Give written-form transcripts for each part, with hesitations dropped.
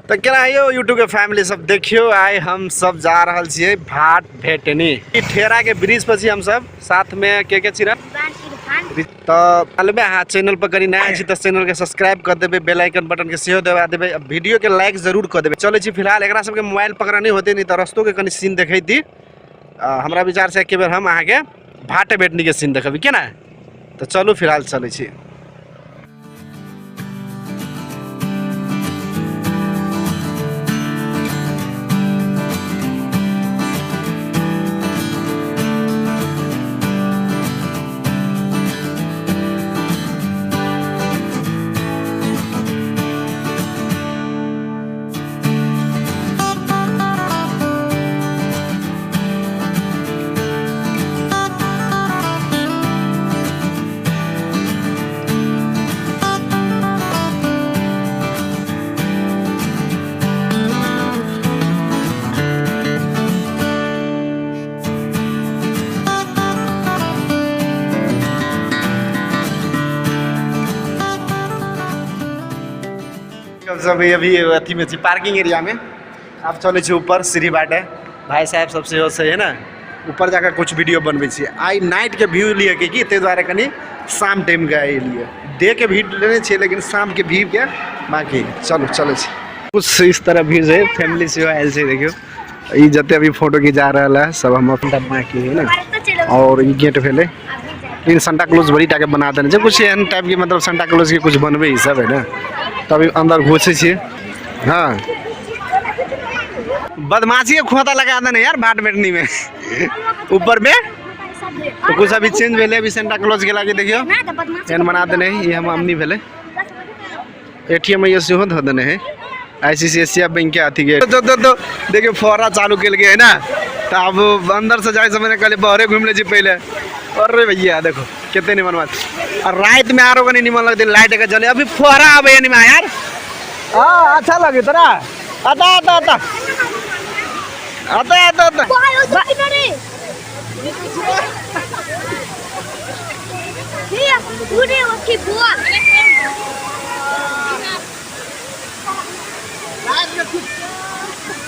तो केना यौ यूट्यूब के फैमिली सब देखियो आइ हम सब जा रहल छियै भाट भेटनी। ई ठेरा के ब्रिज पर छी हम सब, साथ में के के छी रे? तो मालूम है अहाँ चैनल पर कनी नया छी तो चैनल के सब्सक्राइब कर देबै, बेल आइकन बटन के सेहो दबा देबै, आ वीडियो के लाइक जरूर कर देबै। चलै छी फिलहाल एकरा सबके मोबाइल पकड़ा नहीं होते नहीं तो रस्तो के कनी सीन देखै दी। हमरा विचार से एक बेर हम अहाँके भाटे भेटनी के सीन देखबै केना, तो चलू फिलहाल चलै छी। सब अभी अथी में छी पार्किंग एरिया में, आब चलै छी ऊपर सीढ़ी बाटे, भाई साहब सब सेहो छै है ना, ऊपर जाकर कुछ वीडियो बनबै छी। आइ नाइट के व्यू लिए के की ताहि दुआरे कनी शाम टाइम के एलियै, डे के भीड़ लेने छियै लेकिन शाम के भीड़ के बाकी। चलू चलै छी। कुछ इस तरह भीड़ छै, फैमिली सेहो आयल छै। देखियौ ई जते अभी फोटो खिंचा रहल है सब हम अपन बाकी है ना। और ई गेट भेलै, लेकिन सांता क्लॉज बड़ी टाके बना देने छै, कुछ एहन टाइप के, मतलब सांता क्लॉज के कुछ बनबै ई सब है ना। तभी अंदर घुसै छियै। हाँ बदमाशी के खोता लगा देने यार भाट बेटनी में ऊपर में तो कुछ अभी चेंज भेलै, अभी सांता क्लॉज के लागे देखियो एहन बना देने है। ये हम अम्मी भेलै, एटीएम ये सेहो धऽ देने है, आईसीसी एशिया बैंक के अथी के तो तो तो देखियो फुहारा चालू कल गए है ना। तो अब अंदर से जाए से मैंने कहले बाहरे घूम ले छी पहले। अरे भैया देखो कितने निमन बात, और रात में आरो कनी निमन लगते लाइट के जले, अभी फुहारा आवे है निमा यार। हाँ अच्छा लगे तोरा, आता आता आता आता आता आता।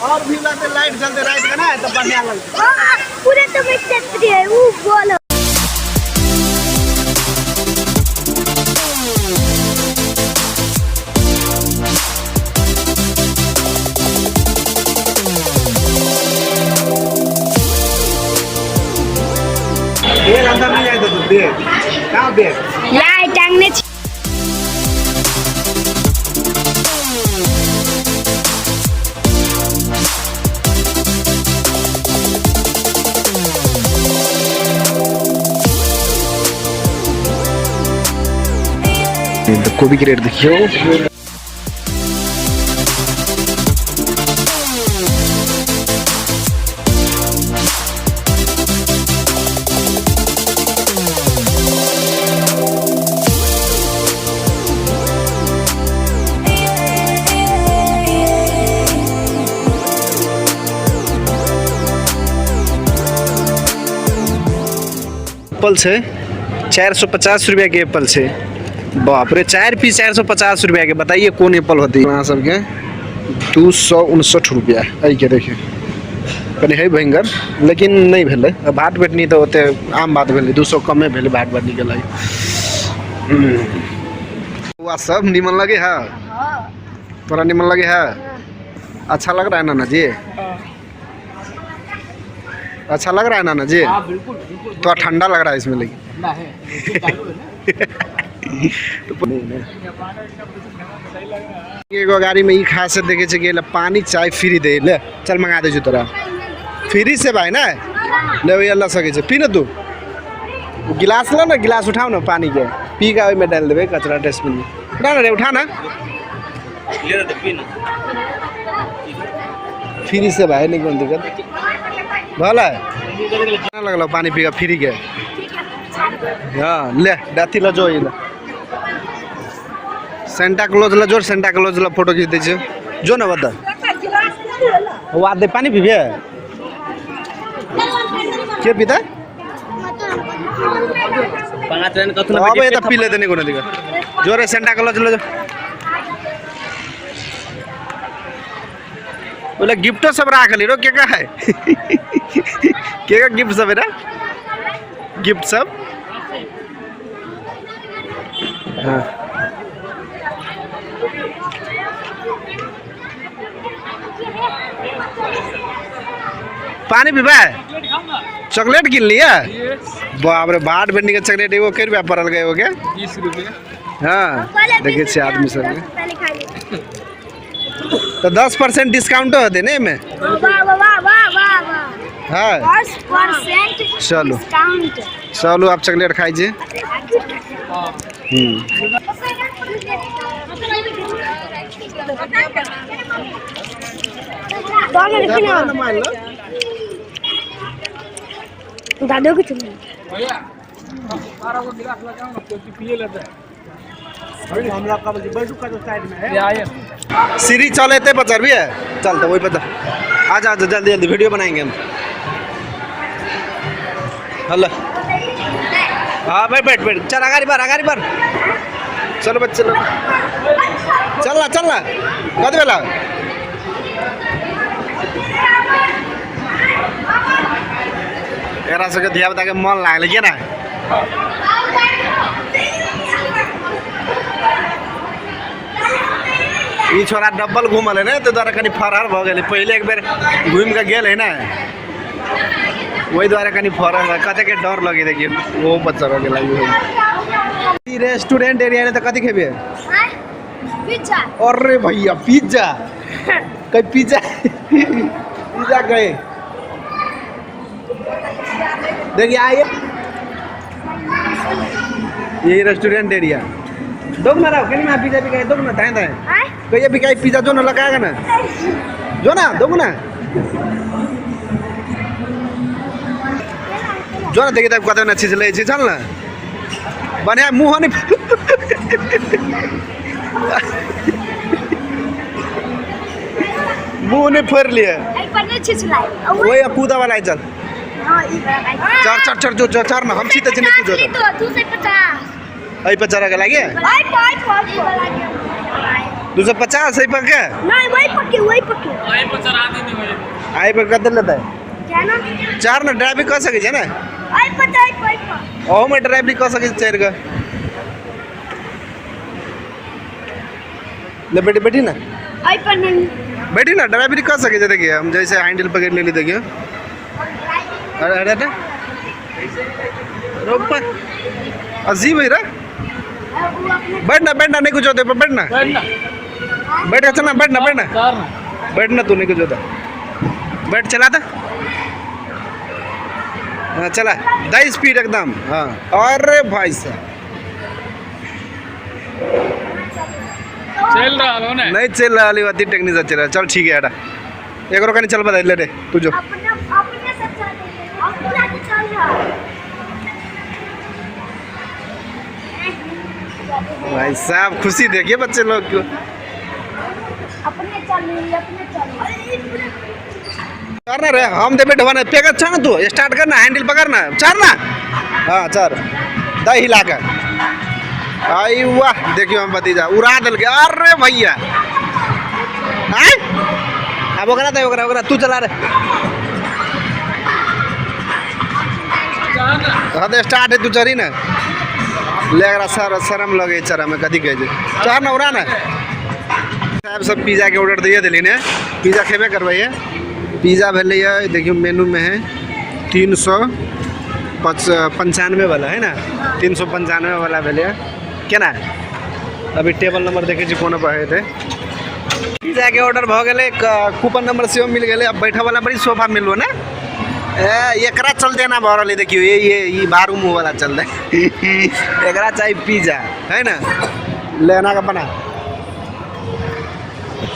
और भी लगते लाइट जलते रात के ना तो बढ़िया लगते। पूरे तो मैं छतरी है वो बोलो। बैग अंदर नहीं आए तो बैग कहाँ बैग लाइट टांगने। कोबी के रेट देखियो। एप्पल छै 450 रुपया के एप्पल छै। बाप रे, 4 पीस 450 रुपया के, बताइए कौन एप्पल होती है। अहाँ सबके 259 रुपया। एहि के देखियौ कनि है भयंकर, लेकिन नहीं भेलै। भात बेटनी तऽ ओते आम बात भेलै, 200 कमे भेलै भात बेटनी के लागि। बौआ सब निमन लगे है? तोरा निमन लगे है? अच्छा लग रहा है नाना जी? अच्छा लग रहा है नाना जी? हाँ, बिल्कुल, बिल्कुल। थोड़ा ठंडा लग रहा है इसमें लेकिन। ठंडा है, एसी चालू है ना। तो नहीं, नहीं। एगो गाड़ी में ई खासियत देखे छे कि पानी चाय फ्री दे, ले चल मंगा दे तोरा फ्री से भाई ना, ले भैया ला सके छे, पी ना तू गिलास ला ना, गिलास उठाओ ना पानी के, पी के ओहिमे डाल देबे कचरा डस्टबिन में। उठा ना रे, उठा ना, ले ना तो पी ना। फ्री से भाई नहीं कोई दिक्कत, भला है केना लगल पानी पी के फ्री के? हाँ ले अथी ल जो, ले सेंटा क्लॉज ल जो, सेंटा क्लॉज ल फोटो खींच दै छै जो ना, बता वो दे पानी पीबे के पीता? 5 रन कथु ना। अब ये तो पी लेते नहीं कोनो दिक्कत, जोरे सेंटा क्लॉज ल जो। बोले गिफ्टो सब राखल है रो के का है के का गिफ्ट सब है ना गिफ्ट सब। हाँ पानी पीबा चॉकलेट किन लिया। बाप रे बाट भिंडी के चॉकलेट एगो के रुपया पड़ल गए एगो के 20 रुपये। हाँ देखे छी आदमी सब के तो 10% डिस्काउंटो होते ने एमे। वाह वाह वाह वाह वाह वाह। हाँ 10% चलो। डिस्काउंट। चलो आप चॉकलेट खाइ छी। दादो के चुन भैया 12 को गिलास लगाओ ना तो पिए लेते हैं। हम लोग का बैठू का साइड में ये आए सीढ़ी चल एते पर चढ़बी है चल तो वही पर आ जा जल्दी जल्दी वीडियो बनाएंगे हम। हेलो हाँ बैठ बैठ बैठ चल अगाड़ी बढ़ अगाड़ी बढ़ चलो बच्चे लोग चल ना चल ना कति बेला एकरा सबके धिया पुता के मन लागलै के ना। ई छोरा डबल घूमल है ना ताहि दुआरे कनि फरहर भऽ गेलै। पहिले एक बेर घूमि कऽ गेल है ना ओहि दुआरे कनि फरहर कतेक डर लगे देखियौ ओहो पर चढ़ऽ गेल। ई रेस्टोरेंट एरिया तऽ कथी खेबै? पिज्जा। अरे भैया पिज्जा कहीं पिज्जा पिज्जा गए देखिए आइए ये रेस्टोरेंट एरिया। दो ना रहो कहीं पिज्जा बिकाए दो ना दाएं दाएं कहिए बिकाए पिज्जा जो ना लगाएगा ना जो ना दो ना जो ना देखिए तब कत ना चीज ले चल ना बढ़िया मुँह नहीं मुँह नहीं फोड़ लिए वही कूदा वाला चल चर चर चर जो चर ना हम सीधे नहीं पूछो तो 250 एहि पर चढ़ऽ के लागे 250 एहि पर के नहीं वही पक्के वही पक्के एहि पर चढ़ा दी नहीं वही एहि पर कते लेतै क्या ना चार ना ड्राइविंग कऽ सकै छै ने एहि पर एहि पर एहि पर ओहो में ड्राइविंग कऽ सकै छै चढ़ि कऽ। ले बेटी बैठी ना एहि पर नहीं बैठी ना ड्राइविंग कऽ सकै छै। देखिए हम जैसे हैंडल पकड़ लेली देखियो। अरे अरे अरे रोप अजीब है रे। बैठना बैठना नहीं कुछ होते बैठना बैठ चलना बैठना बैठना बैठना तू नहीं कुछ होता बैठ चला था हाँ चला दही स्पीड एकदम हाँ। अरे भाई साहब चल रहा हो ना नहीं चल रहा अति टेक्निक से चल रहा। चल ठीक है हटा एक कहीं चल बता ले रे तू जो अपने अपने सब चल अपना चल रहा। भाई साहब खुशी देखिए बच्चे लोग को। अपने चल अपने चल चढ़ ना रे हम देबे ढवाना पेकर छ ना तू स्टार्ट करना हैंडल पकड़ना चढ़ ना हाँ चढ़ दही हिला के आई वाह देखियो हम भतीजा उड़ा देलकै। अरे भैया आय अब ओकरा दे ओकरा ओकरा तू चला रे। हाँ तो स्टार्ट है तू चढ़ी ना ले एकरा सर शरम लगे चढ़ा में कथी कहै छै चढ़ ना उड़ा ना। साहब सब पिज्जा के ऑर्डर दिए दिली ने पिज्जा खेबे करबै है। पिज्जा भेलै देखियो मेनू में है 395 वाला है ना 395 वाला भेलै केना अभी टेबल नंबर देखै छी कोन पर हेतै। पिज्जा के ऑर्डर भऽ गेलै कूपन नंबर सेहो मिल गेलै। अब बैठे वाला बड़ी सोफा मिललो ने ए एकरा चलते ना भऽ रहलै देखियो ये ई बारू मुँह वाला चलते एकरा चाही पिज्जा है ना लेना का बना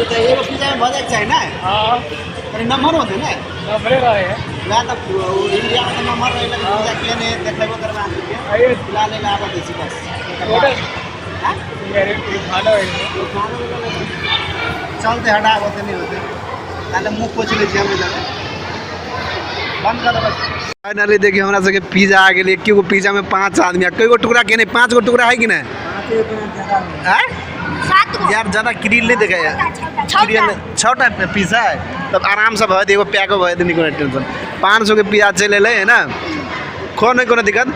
एगो पिज्जा में भऽ जाइके चाही ना। हाँ अरे नंबर होते ना नंबरे रहे है ना तो इंडिया में तो नंबर रहे लेकिन पिज्जा के नहीं देखेबो करबा आइए खिला ले आबऽ दै छी बस। ऑर्डर हाँ? खाना है चलते हटा होते नहीं होते ताले मुँह पोछि लै छी हम इधर बंद कर दे बस। फाइनली देखिए हमरा सबके पिज्जा आ गेलै। एक गो पिज्जा में 5 आदमी आ कई गो टुकड़ा के नहीं 5 गो टुकड़ा है कि नहीं? आँय? सात गो। यार ज्यादा क्रिल नहीं देखा यार। छौटा। क्रिल छौटा पीस है तब आराम से भऽ एगो पैको भऽ जेतै, कोनो टेंशन। 500 के पिज्जा चलि एलै है ना, खो नहीं कोनो दिक्कत।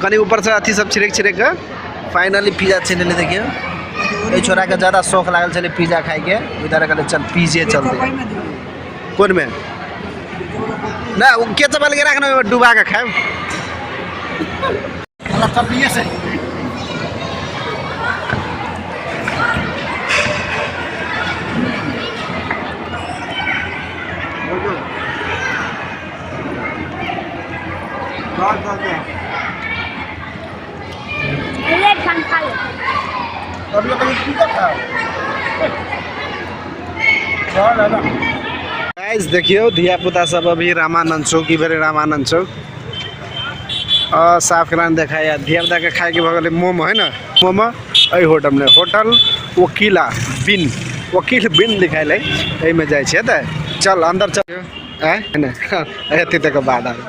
कनि ऊपरसँ अथी सब छिड़क छिड़क कऽ फाइनली पिज्जा चलि एलै। देखियौ एहि छोड़ाके ज्यादा शौक लागल छलै पिज्जा खाइके, ओहि दुआरे कहलै चल पिज्जे चलतै। कोनमे नहि ओ केचप अलगे राख ने, ओहिमे डुबा कऽ खायब। ले खान खा ले। गाइस देखियौ धिया पुता सब अभी रामानंद चौक, ई भेलै रामानंद चौक। आ साफ केना देखाय धिया पुता के खाय के भऽ गेलै मोमो है ना, मोमो एहि होटल में, होटल वकीला बिन, वकील बिन लिखायल है, एहिमे जाइ छियै तऽ चल अंदर चल। आँय नहि एते तक बाद आबै।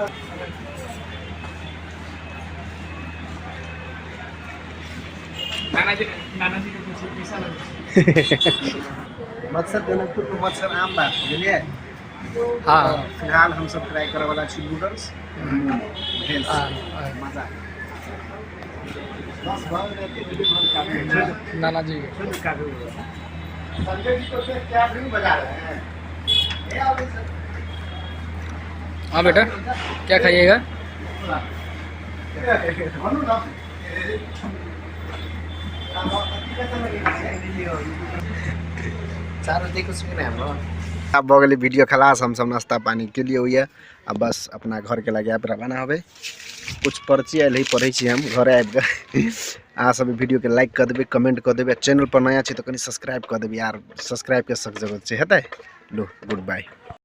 नाना जी, नाना जी के पूछिए पैसा लगे। मच्छर जनकपुर के मच्छर आम बात बुझलियै। हाँ। फिलहाल हम सब ट्राई करे वाला छी नूडल्स भेज। मजा बस भऽ गेलै, एते वीडियो बंद काफी है। नाना जी संजय जी को देख के आप नहीं बजा रहे हैं। ये आओ सर। हाँ बेटा क्या खाइएगा? बनू ना। आब भऽ गेलै वीडियो खलास, हमसब नाश्ता पानी के लिए होइए आ बस अपना घरके लगे आबि रवाना होबै। कुछ पर्ची आयल है पढ़ै छी हम घरे आबि कऽ। अहाँ सब वीडियोके लाइक कऽ देबै, कमेंट कऽ देबै, चैनल पर नया छी तऽ कनि सब्सक्राइब कऽ देबै यार, सब्सक्राइबके सख्त जरूरत छै। हेतै लो, गुड बाय।